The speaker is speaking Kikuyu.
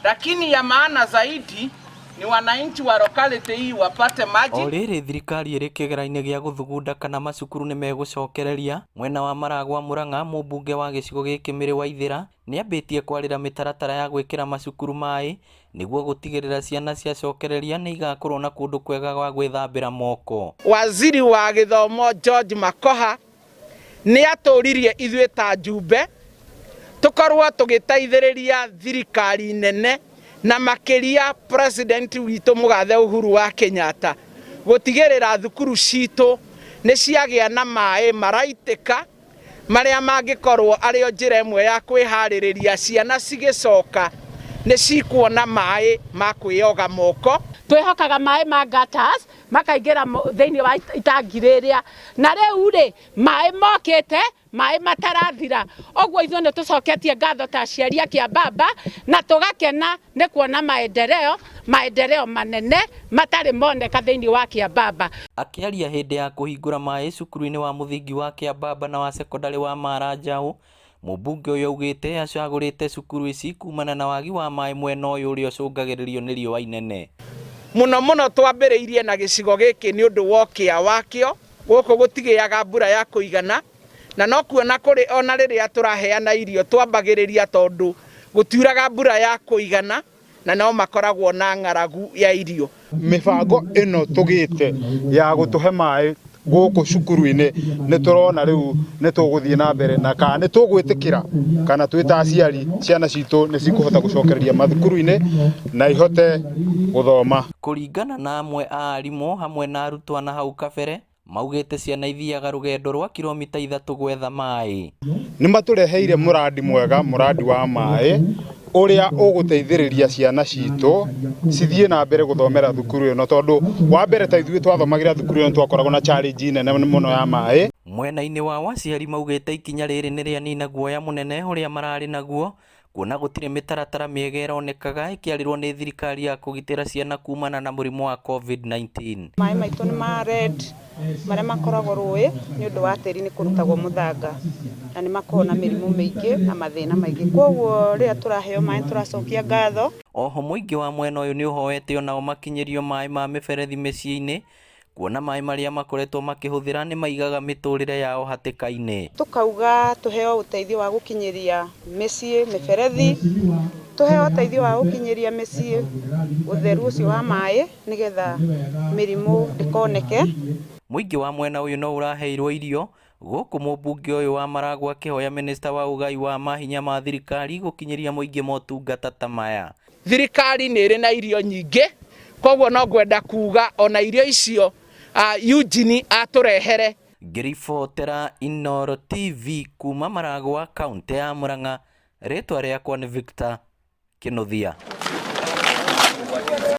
Lakini ya maana zaidi ni wananchi wa locality hii wapate maji. O rĩrĩ thirikari ĩrĩ kĩgera-inĩ gĩa gũthugunda kana macukuru nĩmegũcokereria, mwena wa Maragwa Murang'a mũmbunge wa gĩcigo gĩkĩ Mary Waithĩra nĩambĩtie kwarĩra mĩtaratara ya gwĩkĩra macukuru maĩ nĩguo gũtigĩrĩra ciana ciacokereria nĩigakorwo na kũndũ kwega gwa gwĩthambĩra moko. Waziri wa gĩthomo George Makoha nĩ atũririe ithuĩ ta njumbe tũkorwo tũgĩteithĩrĩria thirikari nene na makĩria president witũ mũgathe Uhuru wa Kenyatta gũtigĩrĩra thukuru citũ nĩ ciagĩa na maĩ maraitĩka marĩa mangĩkorwo arĩ o njĩra ĩmwe ya kwĩharĩrĩria ciana cigĩcoka nĩ cikuona maĩ ma kwĩyoga moko. Twĩhokaga maĩ ma gutters makaingĩra thĩinĩ wa itangi rĩrĩa, na rĩu rĩ maĩ mokĩte maĩ matarathira. Ũguo ithuĩ nĩ tũcoketie ngatho ta aciari a Kĩambamba na tũgakena nĩ kuona maendeleo, maendeleo manene matarĩ moneka thĩinĩ wa Kĩambamba. Akĩaria hĩndĩ ya kũhingũra maĩ cukuru-inĩ wa mũthingi wa Kĩambamba na wa cekondarĩ wa Maranjaũ, mũmbunge ũyũ augĩte acagũrĩte cukuru ici kumana na wagi wa maĩ mwena ũyũ ũrĩa ũcũngagĩrĩrio nĩ riũa inene. Mũno mũno twambĩrĩirie na gĩcigo gĩkĩ nĩ ũndũ wa ũkĩa wakĩo, gũkũ gũtigĩaga mbura ya kũigana, na no kuona kũrĩ ona rĩrĩa tũraheana irio twambagĩrĩria tondũ gũtiuraga mbura ya kũigana na no makoragwo na ng'aragu ya irio. Mĩbango ĩno tũgĩte ya gũtũhe maĩ gũkũ cukuru-inĩ nĩ tũrona rĩu nĩ tũgũthiĩ na mbere na kana nĩ tũgwĩtĩkĩra kana twĩ ta aciari ciana citũ nĩ cikũhota gũcokereria mathukuru-inĩ na ihote gũthoma. Kũringana na amwe a arimũ hamwe na arutwo na hau kabere, maugĩte ciana ithiaga rũgendo rwa kilomita 3 gwetha maĩ. Nĩ matũreheire mũrandi mwega, mũrandi wa maĩ ũrĩa ũgũteithĩrĩria ciana citũ cithiĩ na mbere gũthomera thukuru ĩno, tondũ wa mbere ta ithuĩ twathomagĩra thukuru ĩno twakoragwo na challenge nene mũno ya maĩ. Mwena-inĩ wa aciari maugĩte ikinya rĩrĩ nĩ rĩanina guoya mũnene ũrĩa mararĩ naguo kuona gũtirĩ mĩtaratara mĩega ĩronekaga ĩkĩarĩrwo nĩ thirikari ya kũgitĩra ciana kumana na mũrimũ wa COVID-19. Maĩ maitũ nĩ ma red marĩa makoragwo rũĩ nĩ ũndũ wa tĩri nĩ kũrutagwo mũthanga na nĩ makoragwo na mĩrimũ mĩingĩ na mathĩna maingĩ, koguo rĩrĩa tũraheo maĩ tũracokia ngatho. Oho mũingĩ wa mwena ũyũ nĩ ũhoete onao makinyĩrio maĩ ma mĩberethi mĩciĩ-inĩ kuona maĩ marĩa makoretwo makĩhũthĩra nĩ maigaga mĩtũrĩre yao hatĩka-inĩ. Tũkauga tũheo ũteithio wa gũkinyĩria mĩciĩ mĩberethi, tũheo ũteithio wa gũkinyĩria mĩciĩ ũtheru ũcio wa maĩ nĩgetha mĩrimũ ndĩkoneke. Mũingĩ wa mwena ũyũ no ũraheirwo irio gũkũ mũmbunge ũyũ wa Maragwa akĩhoya minista wa ũgai wa mahinya ma thirikari gũkinyĩria mũingĩ motungata ta maya. Thirikari nĩ ĩrĩ na irio nyingĩ, koguo no ngwenda kuga ona irio icio Eugene atũrehere. Ngĩribotera Inooro TV kuma Maragwa, kaũntĩ ya Murang'a, rĩtwa rĩakwa nĩ Victor Kĩnuthia.